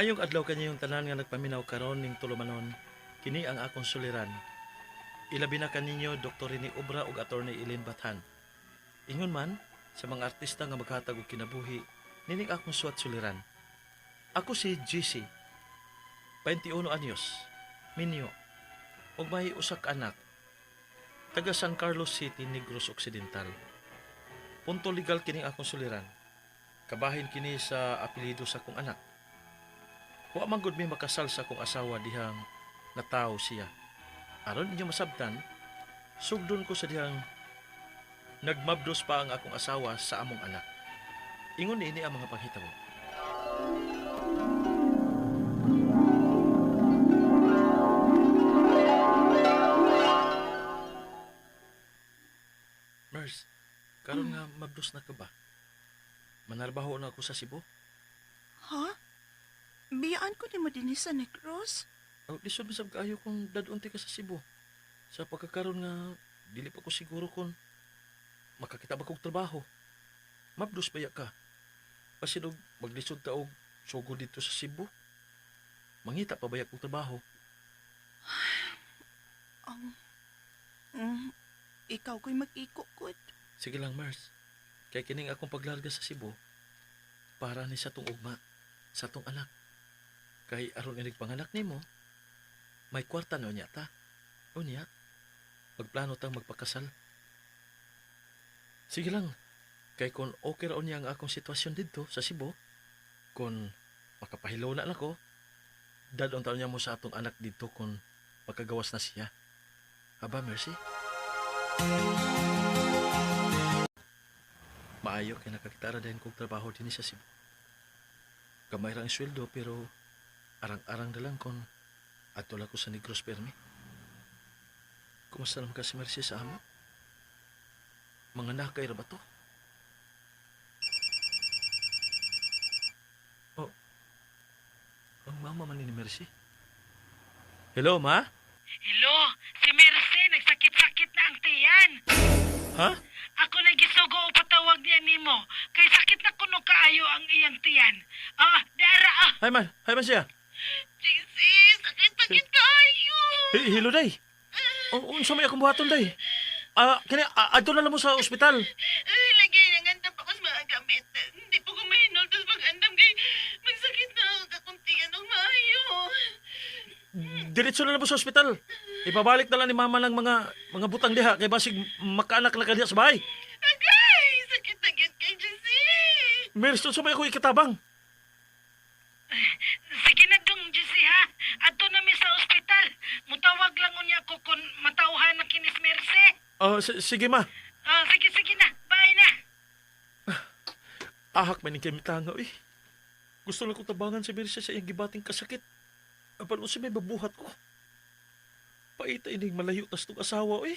Maayong adlaw kanyong tanan nga nagpaminaw karon ning tulumanon. Kini ang akong suliran. Ilabi na kaninyo Dr. Rene Obra ug Attorney Eileen Bathan. Ingon man sa mga artista nga maghatag og kinabuhi nining akong suwat suliran. Ako si GC, 21 anyos, minyo, ug may usa ka anak, taga San Carlos City, Negros Occidental. Punto legal kining akong suliran. Kabahin kini sa apelyido sa akong anak. Wa man gud mi makasal sa akong asawa dihang natawo siya. Aron inyo masabtan, sugdon ko sa dihang nagmabdos pa ang akong asawa sa among anak. Ingon niini ang mga panghitabo. Mers, karon nga mabdos na ka ba? Manarbaho na ako sa Cebu. Ha? Biyaan ko nimo dinhi sa Negros? Aw, lisod man sab kaayo kung dadunti ka sa Cebu. Sa pagkakaroon nga dili pa ko siguro kung makakita ba kog trabaho. Mabdos baya ka. Basin og maglisod ta og sugod dito sa Cebu. Mangita pa baya kog trabaho. Ang ikaw ko'y mag-iko gud. Sige lang, Mars. Kay kining akong paglarga sa Cebu para ni sa tong ugma, sa tong anak. Kay aron inig panganak nimo, may kwarta na unya ta. Unya, magplano tang magpakasal. Sige lang, kay kung okay ra unya ang akong sitwasyon didto sa Cebu, kung makapahilo na nako, dadon taon niya mo sa atong anak didto kung makagawas na siya. Aba, Mercy? Maayo kay nakakita ra din kog trabaho dinhi sa Cebu. Gamay ra ang sweldo pero arang-arang na lang kung adto lang ko sa Negros permi. Kumusta naman ka si Mercy sa amo? Mga nakay ra ba to? Oh, ang mama man ni Mercy. Hello, ma? Hello, si Mercy, nagsakit-sakit na ang tiyan. Ha? Ako na gisugo o patawag niya nimo. Kay sakit na kuno kaayo ang iyang tiyan. Ah, dara ah. Hi man, hi man siya. JC, sakit-sakit kaayo. Hey, hello day. Unsa may akong buhaton day? Ah, kini adto na lang mo sa ospital. Ay, lagi nangandam pa ko sa mga gamit. Hindi po ko mahinol tas pag-andam kay magsakit na ang kakuntian og maayo. Diretso na lang mo sa ospital. Ipabalik na lang ni mama ng mga butang diha kay basig makaanak na ka diha sa bahay. Agay, sakit na gyud kay JC. Mercy, unsa may ako ikatabang? Sige na dong, Jesse ha. Adto na mi sa ospital. Mutawag lang unya ko kung matawhan na kinis Mercy. Ah, sige ma. Ah, sige, sige na. Bye na. Ahak man ning kamitanga eh. Gusto lang ko tabangan si Mercy sa iyang gibating kasakit. Apan unsa may babuhat ko. Paita ining malayo tas tong asawa eh.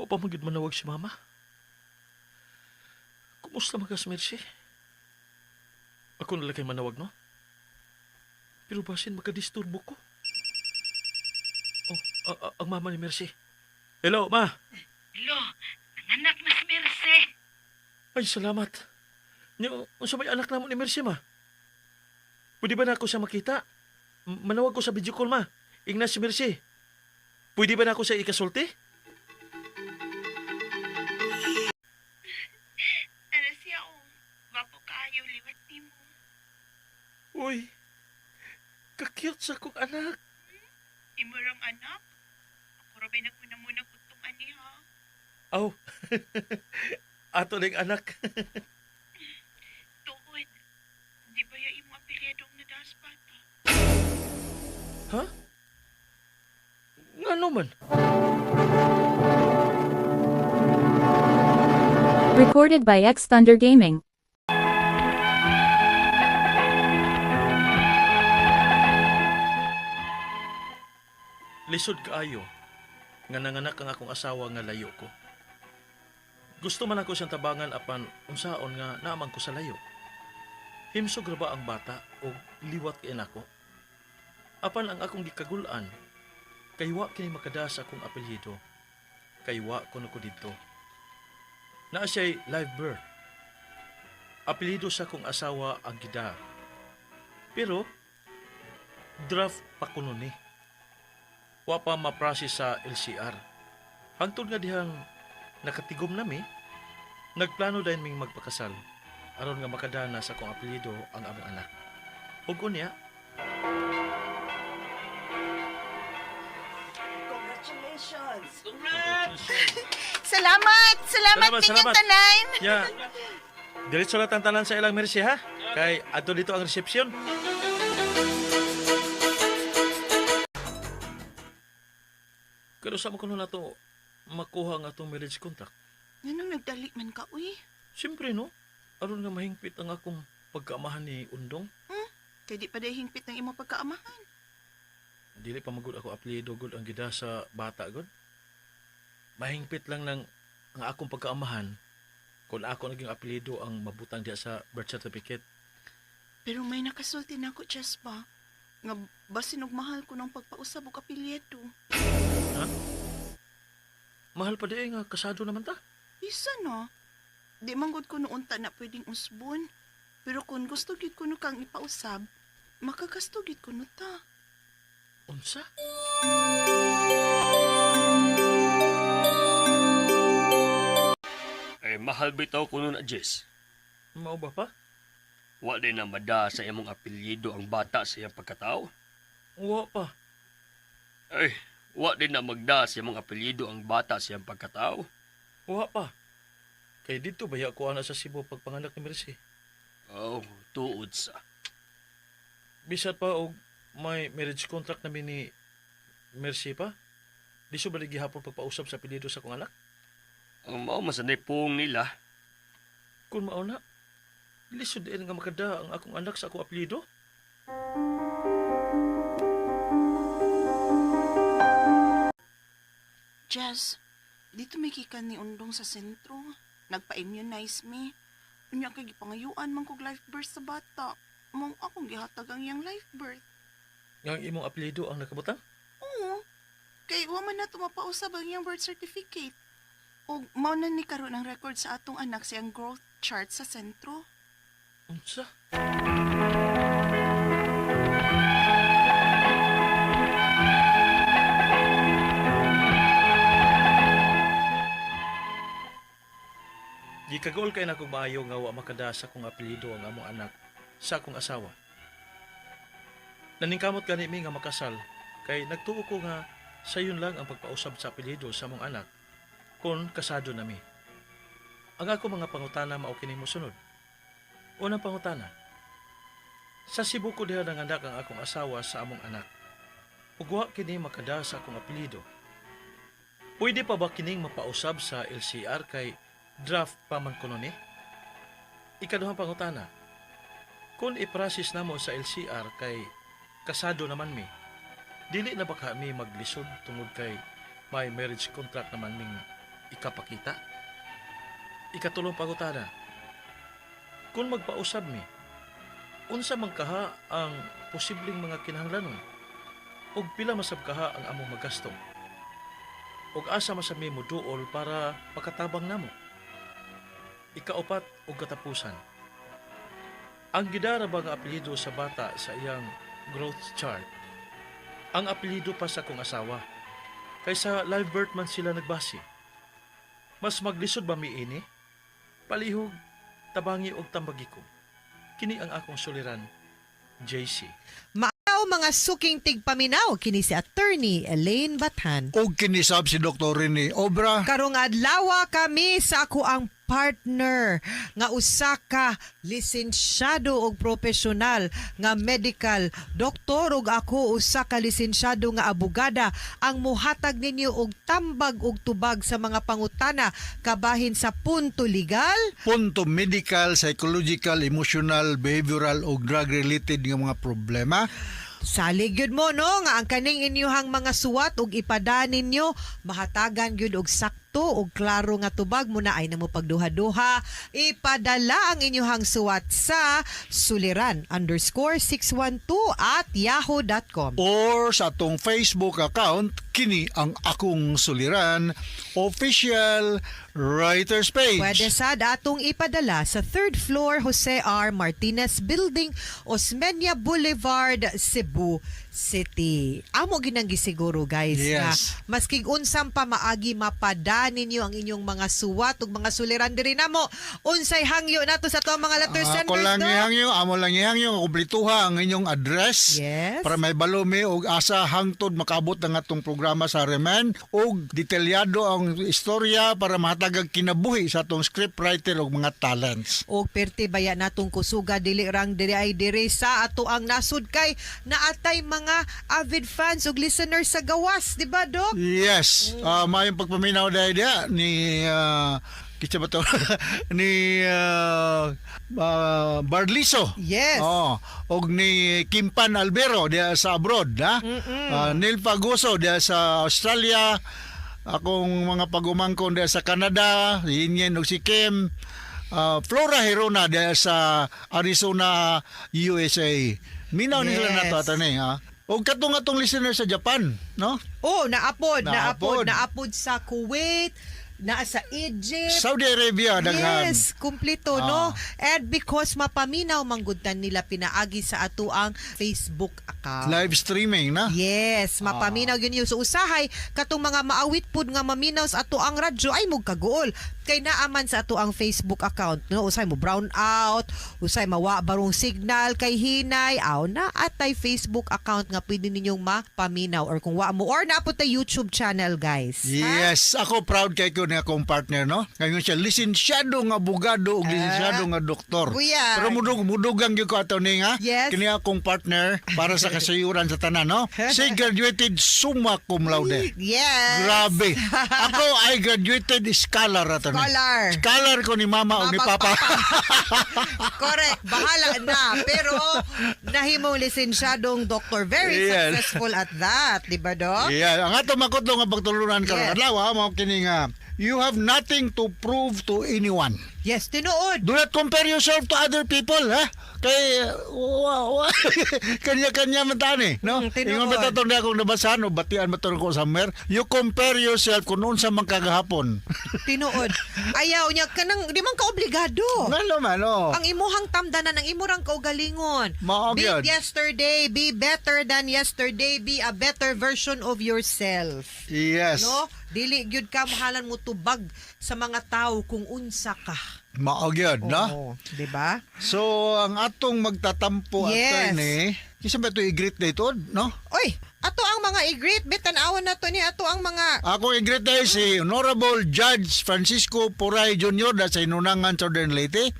Wa pa man gyud manawag si mama. Kumusta man ka si Mercy? Ako na lang kay manawag, no? Pero basin makadisturbo ko. Oh, ang mama ni Mercy. Hello, ma. Hello, nanganak na si Mercy. Ay, salamat. Nya, unsa may anak namo ni Mercy, ma? Pwede ba na ako siya makita? Manawag ko sa video call, ma. Ingna si Mercy. Pwede ba na ako siya ikasulti? Ara siya oh. Gwapo kaayo liwat nimo. Uy, ka-cute sa akong anak. Imo rang anak. Ako ra ba'y nagmuna-muna kutong ani ha. Aw, ato ning anak. Tuod. Di ba ya imo apelyido ang nadaas bata? Ha? Ngano man? Recorded by X Thunder Gaming. Lisod kaayo nga nanganak ang akong asawa nga layo ko. Gusto man ako siyang tabangan apan unsaon nga naamang ko sa layo. Himsog ra ba ang bata o liwat kay nako? Apan ang akong gikagul-an kay wa kini makada sa akong apelyido. Kay wa kuno ko didto. Naa siya'y live birth. Apelyido sa kong asawa ang Gida. Pero, draft pa kuno ni. Wa pa ma-process sa LCR. Hangtod nga dihang nakatigom nami, nagplano dayon ming magpakasal aron nga makadana sa akong apelyido ang among anak. Ug unya, Congratulations! Salamat! Salamat, Salamat, ninyong salamat. tanan! Ya. Diretso lang tanan sa ilang mercy ha. Kay adto dito ang reception. Pero sa mo kuno nato makuha ang atong marriage contract? Nganong nagdali man ka, uy? Siyempre no. Aron nga mahingpit ang akong pagkaamahan ni Undong. Kay di pa dahil hingpit ng imong pagkaamahan. Dili pa magud ako apelyido gud ang gida sa bata gud. Mahingpit lang ng ang akong pagkaamahan kung ako naging apelyido ang mabutang diya sa birth certificate. Pero may nakasulti na ako, Jess ba? Nga basin og mahal ko ng pagpausab og apelyido. Mahal pa di eh, nga kasado naman ta. Isa na. Di man gud ko noon ta na pwedeng usbon. Pero kung gusto gid ko no kang ipausab, makagasto gid ko no ta. Unsa? Eh, mahal bitaw kuno na, Jess. Mao ba pa? Wa din na mada sa imong apelyido ang bata sa iyang pagkatao. Wa pa. Ay, wa din na magda sa imong apelyido ang bata sa iyang pagkatao. Wa pa. Kay dito baya ko ana sa Cebu pagpanganak ni Mercy. Oh, tuod sa. Bisan pa og may marriage contract nami ni Mercy pa. Di so bali gihapon pagpausap sa apelyido sa akong anak? Ang mao man pong nila. Kung mao na, lisod din nga makada ang akong anak sa akong apelyido. Jess, dito may kikan ni Undong sa sentro. Nagpa-immunize me. Unya kay gipangayuan man kog life birth sa bata. Mong akong gihatag ang iyang life birth. Nga ang imong apelyido ang nakabutang? Oo. Kay wa man na mapausab ang iyang birth certificate. Og mao na ni karon ang record sa atong anak siyang growth chart sa sentro. Unsa? Gikagol kay nako maayo nga wa makada sa akong apelyido ang among anak sa akong asawa. Naningkamot gani mi nga makasal kay nagtuo ko nga sayon lang ang pagpausab sa apelyido sa among anak kon kasado nami. Ang ako mga pangutana mao kining mosunod. Unang pangutana. Sa Cebu ko diha nanganak ang akong asawa sa among anak. Ug wa kini makada sa akong apelyido. Pwede pa ba kining mapausab sa LCR kay draft pa man kuno ni? Ikaduhang pangutana. Kung i-process namo sa LCR kay kasado naman mi, dili na ba kami maglisod tungod kay may marriage contract naman ming ikapakita? Ikatulong pangutana. Kung magpausab mi, unsa man kaha ang posibleng mga kinahanglanon ug pila masab kaha ang among magasto? Ug asa masab mi moduol para makatabang namo? Ikaupat ug katapusan. Ang gidara ba nga apelyido sa bata sa iyang growth chart? Ang apelyido pa sa akong asawa. Kaysa live birth man sila nagbase. Mas maglisod ba mi ini? Palihog, tabangi og tambagi ko. Kini ang akong suliran, JC. Maaw mga suking tigpaminaw kini si Attorney Elaine Bathan. Og kinisab si Dr. Rene Obra. Karong adlaw kami sa ako ang partner nga usa ka lisensyado og profesional nga medical doktor ug ako usa ka lisensyado nga abogada ang muhatag ninyo og tambag og tubag sa mga pangutana kabahin sa punto legal, Punto medical, psychological, emotional, behavioral o drug-related nga mga problema. Salig gyud mo no nga ang kaning inyuhang mga suwat ug ipada ninyo mahatagan gyud og sakto Direkto ug klaro nga tubag mo na ay namo pagduha-duha. Ipadala ang inyong suwat sa suliran_612@yahoo.com. Or sa atong Facebook account, kini ang Akong Suliran Official Writers Page. Pwede sad atong ipadala sa third floor, Jose R. Martinez Building, Osmeña Boulevard, Cebu City. Amo ginang gisiguro, guys, nga maskig unsang pamaagi mapada ninyo ang inyong mga suwat ug mga suliran diri namo. Unsay hangyo nato sa ato ang mga letter Ako senders, lang no? ihangyo, amo lang ihangyo, kumpletuha ang inyong address. Para may balome og asa hangtod makaabot ang atong programa sa Remen og detalyado ang istorya para mahatag ang kinabuhi sa atong scriptwriter og mga talents. Og perti baya natong kusuga, dili rang diri ay diri sa ato ang nasud kay naatay mga avid fans ug listeners sa gawas, di ba, Dok? Yes, maayong pagpaminaw dahil diha ni kitsa ba to? Ni Barliso. Oh, og ni Kimpan Albero diha sa abroad, ha? Neil Fagoso diha sa Australia. Akong mga pagumangkon diha sa Canada, Yin og si Kim. Flora Herona diha sa Arizona, USA. Minaw ni sila nato atani, ha? Og katong atong listener sa Japan, no? Oh, naapod, naapod, Naapod. naapod sa Kuwait, naa sa Egypt. Saudi Arabia daghan. Yes, kumpleto, no? And because mapaminaw manggudan nila pinaagi sa ato ang Facebook account. Live streaming na. Yes, mapaminaw yun yun. So usahay katong mga maawit pud nga maminaw sa ato ang radyo ay mugkaguol kay naaman sa ato ang Facebook account, no? Usahay mo brown out, usay mawa barong signal kay hinay, aw na atay Facebook account nga pwede ninyong mapaminaw or kung wa mo or naa pud tay YouTube channel, guys. Ha? Yes, ako proud kay ko ni akong partner, no? Ngayon siya lisensyado nga abogado ug lisensyado nga doktor. Kuya. Pero mudugang gyud ko ato ni nga. Yes. Kini akong partner para sa kasayuran sa tanan, no? She graduated summa cum laude. Grabe. Ako ay graduated scholar ato ni. Scholar. Scholar ko ni mama o ni Mama, papa. Correct. Bahala na. Pero nahimong lisensyadong doktor. Very successful at that. Di ba, Dok? Yeah, ang ato makutlo nga pagtulunan karon adlaw ha, mao kini nga you have nothing to prove to anyone. Yes, tinuod. Do not compare yourself to other people, ha? Kay wa, wa, kanya-kanya man ta ni, no? Tinuod. Ingon ba to akong nabasahan o batian ba to ko somewhere? You compare yourself kung unsa man kagahapon. Tinuod. Ayaw niya kanang di man ka obligado. Ngano man, oh. Ang imuhang tamdanan, ang imurang kaugalingon. Mao Beat gyud. yesterday, be better than yesterday, be a better version of yourself. No? Dili gyud ka mahalan mo tubag sa mga tao kung unsa ka. Mao gyud, no? Oo, di ba? So, ang atong magtatampo, attorney, kinsa ba ito i-greet dito, no? Oy, ato ang mga i-greet, bitan-awan na to ni ato ang mga Ako i-greet dahil si Honorable Judge Francisco Puray Jr. da sa Inunangan, Southern Leyte.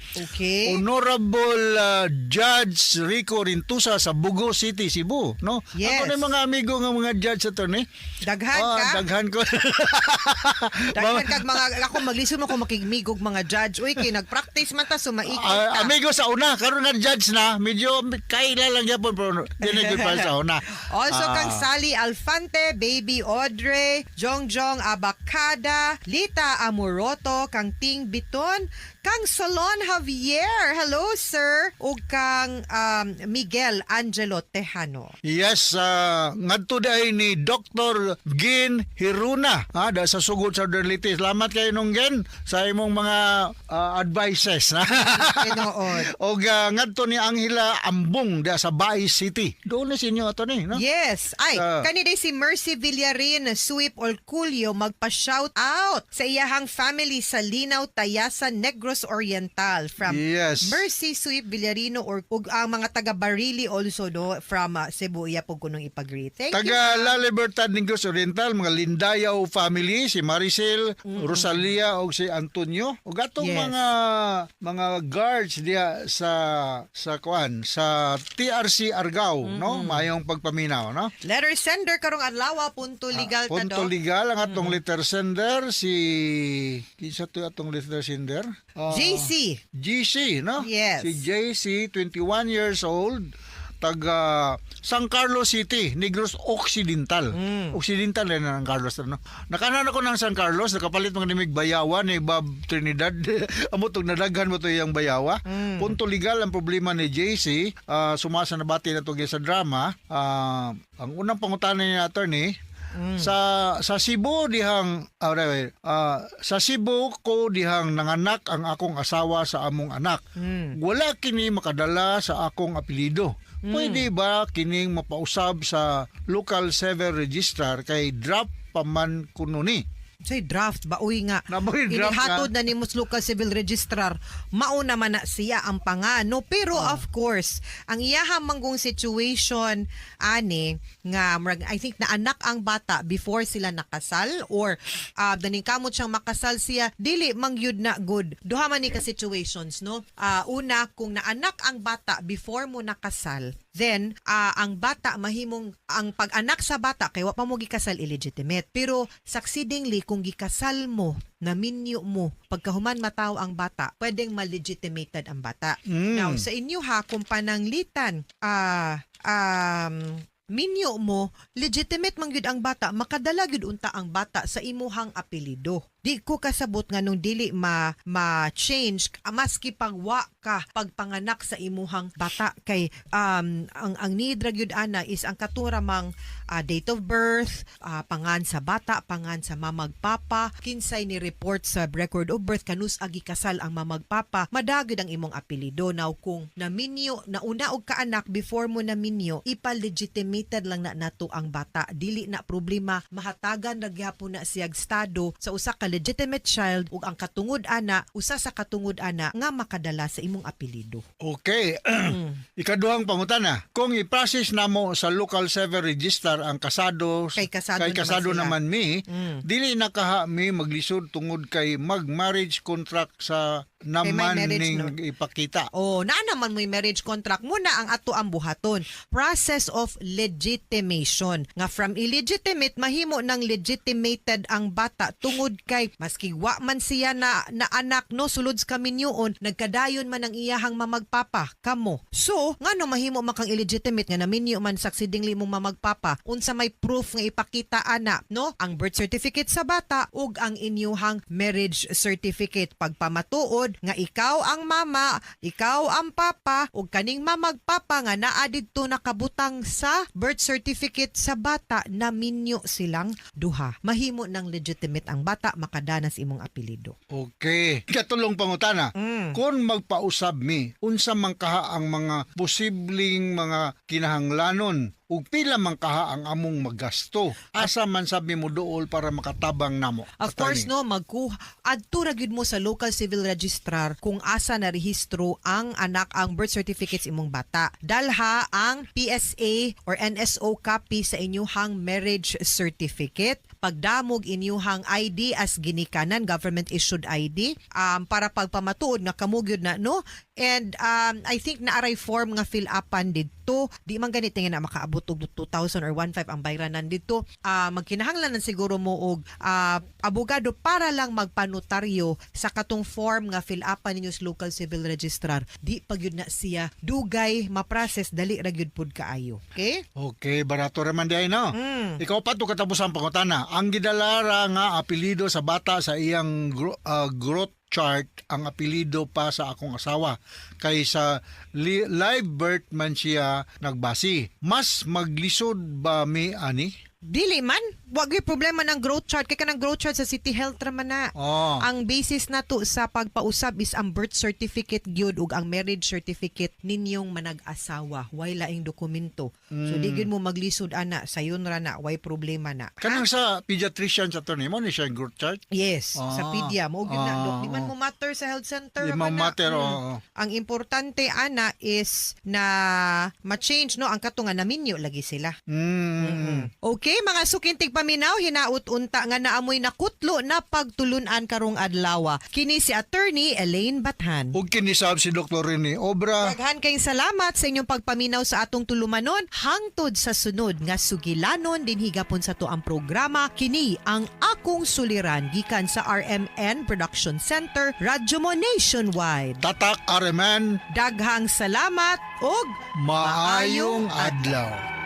Honorable Judge Rico Rintusa sa Bugo City, Cebu, no? Yes. Ako na yung mga amigo nga mga judge, attorney. Daghan Ah, ka? Daghan ko. Daghan kag mga ako maglisod mo kung makigmigog mga judge. Uy, kay nagpractice man ta so maikot Ah, ta. amigo sa una, karon nga judge na, medyo kaila lang gyapon pero di na gyud pa sa una. Also kang Sally Alfante, Baby Audrey, Jongjong Abacada, Lita Amoroto, kang Ting Biton, kang Solon Javier, hello sir, ug kang Miguel Angelo Tejano. Yes, ngadto day ni Dr. Gin Hiruna, ha, da sa Sugod sa Leyte. Salamat kayo nung Gin sa imong mga advices. Tinuod. Og ngadto ni Angela Ambong da sa Bais City. Doon na sa inyo ato ni, no? Yes. Ay, kani day si Mercy Villarin, Suip Olculio, magpa-shout out sa iyahang family sa Linaw, Tayasan, Negros Oriental from Mercy Suip Villarino or ug ang mga taga Barili also do from Cebu iya po kunong ipag-greet. Thank you. Taga La Libertad Negros Oriental, mga Lindayaw family, si Maricel, Rosalia og si Antonio. Ug atong mga guards diha sa kuan sa TRC Argao, no? Maayong pagpaminaw, no? Letter sender karong adlaw punto legal ta Punto do. legal ang atong letter sender si kinsa to atong letter sender? JC. GC, no? Yes. Si JC, 21 years old. Taga San Carlos City, Negros Occidental. Occidental rin ang Carlos, ano. Nakanan ako ng San Carlos, nakapalit mga nimig bayawa ni Bob Trinidad. Amo tog nadaghan mo to iyang bayawa. Punto legal ang problema ni JC, sumasa na bati na to sa drama. Ang unang pangutana ni attorney, sa Cebu dihang wait, sa Cebu ko dihang nanganak ang akong asawa sa among anak. Wala kini makadala sa akong apelyido. Pwede ba kining mapausab sa local civil registrar kay draft pa man kuno ni? Say draft ba uy nga. Naboy draft Inihatod nga. na nimo sa local civil registrar. Mauna man na siya ang pangano. Pero of course, ang iyaha manggong situation ani nga murag, I think na anak ang bata before sila nakasal or daning kamot siyang makasal siya dili mangyud na good. Duha man ni ka situations, no. Una, kung naanak ang bata before mo nakasal, then ang bata mahimong ang pag-anak sa bata kay wa pa mo gikasal, illegitimate. Pero succeedingly, kung gikasal mo, naminyo mo, pagkahuman mataw ang bata, pwedeng malegitimated ang bata. Now sa inyo ha, kung pananglitan minyo mo, legitimate man gyud ang bata, makadala gyud unta ang bata sa imuhang apelyido. Di ko kasabot nga nung dili ma ma-change maski pagwa ka pagpanganak sa imuhang bata kay ang need ra gyud ana is ang katura mang date of birth, pangan sa bata, pangan sa mamagpapa, kinsay ni report sa record of birth kanus agi kasal ang mamagpapa, madagid ang imong apelyido. Now kung naminyo, nauna og kaanak before mo naminyo, ipa-legitimated lang na nato ang bata. Dili na problema, mahatagan ra gihapon na siyag estado sa usa ka legitimate child ug ang katungod ana, usa sa katungod ana nga makadala sa imong apelyido. Okay. Ikaduhang pangutana. Kung i-process namo sa local civil register ang kasado, Kay kasado kay naman kasado sila. naman mi, dili na kaha mi maglisod tungod kay mag-marriage contract sa may naman marriage ning no. ipakita. Oh, naa naman mo'y marriage contract muna ang ato ang buhaton. Process of legitimation. Nga from illegitimate mahimo ng legitimated ang bata tungod kay maski wa man siya na, na anak, no, sulod sa kaminyoon, nagkadayon man ang iyahang mamagpapa kamo. So, ngano mahimo man kang illegitimate nga naminyo man succeedingly mong mamagpapa, unsa may proof nga ipakita ana, no? Ang birth certificate sa bata ug ang inyuhang marriage certificate pagpamatuod nga ikaw ang mama, ikaw ang papa ug kaning mamagpapa nga naa didto nakabutang sa birth certificate sa bata, naminyo silang duha. Mahimo ng legitimate ang bata, makadanas imong apelyido. Okay. Ikatulong pangutana. Kung magpausab mi, unsa man kaha ang mga posibleng mga kinahanglanon ug pila man kaha ang among magasto? Asa man sabi mo duol para makatabang namo? Of course, Attorney? no, magkuha adto ra gyud mo sa local civil registrar kung asa na rehistro ang anak, ang birth certificates imong bata. Dalha ang PSA or NSO copy sa inyuhang marriage certificate. Pagdamog inyuhang ID as ginikanan, government issued ID, para pagpamatuod nga kamo gyud na, no? And I think naaray form nga fill upan didto. Di man ganit nga na makaabot og 2,000 or 1,500 ang bayranan didto. Magkinahanglan lang siguro mo og abogado para lang magpanotaryo sa katong form nga fill upan ninyo sa local civil registrar. Di pa gyud na siya dugay ma-process, dali ra gyud pud kaayo. Okay? Okay, barato raman di ay, no? Ikaw pa to katapos ang pangutana. Ang gidalara nga apelyido sa bata sa iyang growth chart ang apelyido pa sa akong asawa kay sa live birth man siya nagbasi. Mas maglisod ba mi ani? Dili man, wag gyud problema ng growth chart kay kanang growth chart sa City Health ra man na. Oh. Ang basis nato sa pagpausab is ang birth certificate gyud ug ang marriage certificate ninyong manag-asawa. Way laing dokumento. So di gyud mo maglisod ana, sayon ra na, way problema na. Kanang sa pediatrician sa attorney mo ni siya yung growth chart? Yes, sa pedia mo gyud na, dok. Di man mo matter sa health center Di man man na. matter, oo. Ang importante ana is na ma-change, no, ang kato nga naminyo lagi sila. Okay, mga suking tigpaminaw, hinaut unta nga naamoy nakutlo na pagtulunan karong adlaw. Kini si Attorney Elaine Bathan. Ug kinisab si Dr. Rene Obra. Daghan kayong salamat sa inyong pagpaminaw sa atong tulumanon hangtod sa sunod nga sugilanon dinhi gapon sa to ang programa, kini ang Akong Suliran gikan sa RMN Production Center, Radyo radyo mo nationwide. Tatak RMN, Daghang salamat ug maayong adlaw.